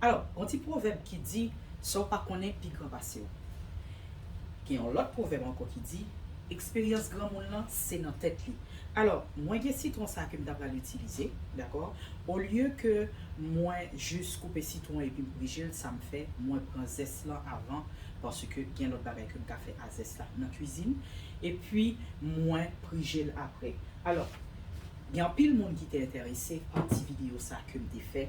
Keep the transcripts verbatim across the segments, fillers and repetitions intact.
Alò, yon ti pwovèb ki di, sa w pa konnen pi gran pase w. Gen yon lòt pwovèb ankò ki di, eksperyans granmoun lan se nan tèt li. Alò, mwen gen sitwon sa ke m ta pral itilize, dakò? Olye ke mwen jis koupe sitwon epi m prije l, sa m fè, mwen pran zès lan avan, paske gen lòt bagay ke m ka fè a zès la nan kwizin, epi mwen prije l apre. Alò, gen anpil moun ki te enterese pa ti videyo sa ke m te fè.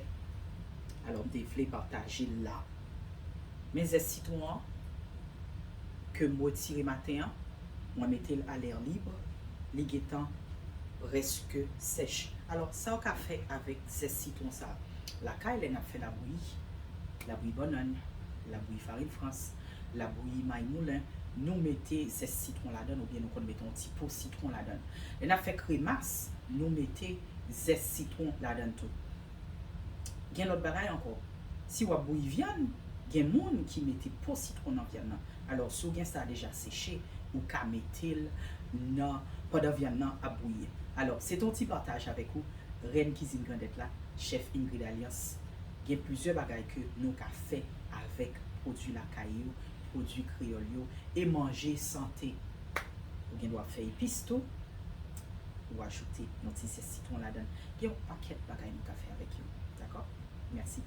Alò, m te vle pataje l la. Men zès sitwon an ke m retire maten an, mwen mete l a lè lib, li gentan prèske sèch. Alò, sa w ka fè avèk zès sitwon sa a? Lakay, lè n ap fè labouyi, labouyi bannann, labouyi farin frans, labouyi may moulen, nou mete zès sitwon ladan l oubyen nou konn mete yon ti po sitwon ladan l. Lè n ap fè kremas, nou mete zès sitwon ladan l tou. Gen lòt bagay ankò. Si w ap bouyi vyann, gen moun ki mete po sitwon nan vyann nan. Alò, si w gen sa deja seche, ou ka mete l nan, pandan vyann nan ap bouyi. Alò, se te yon ti pataj avèk ou, Rèn Kizin Grandèt la, chèf Ingrid Alliance. Gen plizyè bagay ke nou ka fè avèk pwodui lakay yo, pwodui kreyòl yo, e manje sante. Ou gen dwa fè epis tou, ou ajoute yon ti zès sitwon ladan l. Gen yon pakèt bagay nou ka fè avèk yo. Dakò? Mèsi.